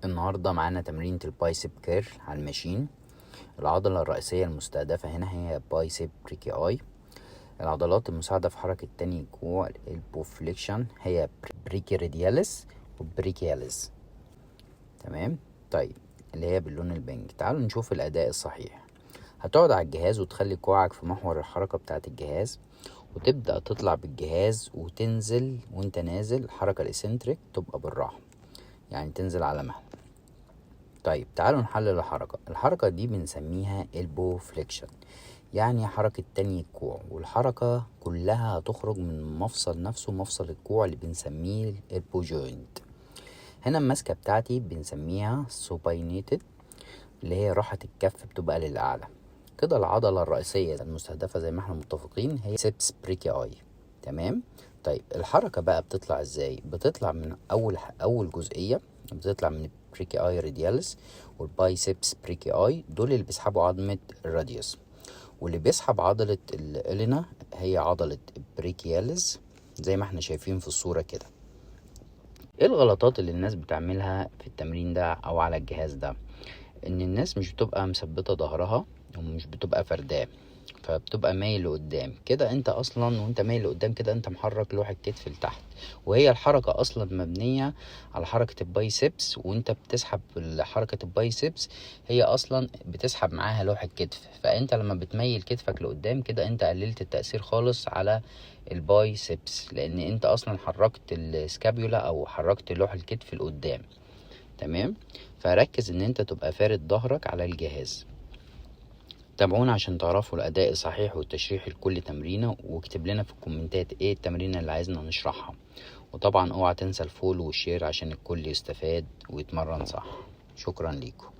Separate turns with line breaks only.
النهاردة معانا تمرينة ال bicep curl على ال machine. العضلة الرئيسية المستهدفة هنا هي biceps brachii. العضلات المساعدة في حركة تني الكوع ال elbow flexion هي brachioradialis و brachialis. تمام. طيب اللي هي باللون ال pink. تعالوا نشوف الأداء الصحيح. هتقعد على الجهاز وتخلي كوعك في محور الحركة بتاعت الجهاز، وتبدأ تطلع بالجهاز وتنزل، وانت نازل الحركة ال eccentric تبقى بالراحة، يعني تنزل على مهل. طيب تعالوا نحلل الحركة. الحركة دي بنسميها elbow flexion، يعني حركة تني الكوع، والحركة كلها هتخرج من مفصل نفسه، مفصل الكوع اللي بنسميه elbow joint. هنا المسكة بتاعتي بنسميها supinated، اللي هي راحة الكف بتبقى للأعلى كده. العضلة الرئيسية المستهدفة زي ما احنا متفقين هي biceps brachii. تمام. طيب الحركة بقى بتطلع ازاي؟ بتطلع من أول جزئية، بتطلع من brachii radialis وال biceps brachii، دول اللي بيسحبوا عظمة ال radius، واللي بيسحب عضلة ال ulna هي عضلة brachialis زي ما احنا شايفين في الصورة كده. ايه الغلطات اللي الناس بتعملها في التمرين ده او على الجهاز ده؟ ان الناس مش بتبقى مثبتة ظهرها ومش بتبقى فرداه، فبتبقى مايل لقدام كده. انت اصلا وانت مايل لقدام كده انت محرك لوح الكتف لتحت، وهي الحركة اصلا مبنية على حركة ال biceps، وانت بتسحب حركة ال biceps هي اصلا بتسحب معاها لوح الكتف. فانت لما بتميل كتفك لقدام كده انت قللت التأثير خالص على ال biceps، لان انت اصلا حركت ال scapula او حركت لوح الكتف لقدام. تمام. فركز ان انت تبقى فارد ظهرك على الجهاز. تابعونا عشان تعرفوا الأداء الصحيح والتشريح لكل تمرينة، واكتب لنا في الكومنتات ايه التمرينة اللي عايزنا نشرحها. وطبعا اوعى تنسى ال follow وال share عشان الكل يستفاد ويتمرن صح. شكرا ليكم.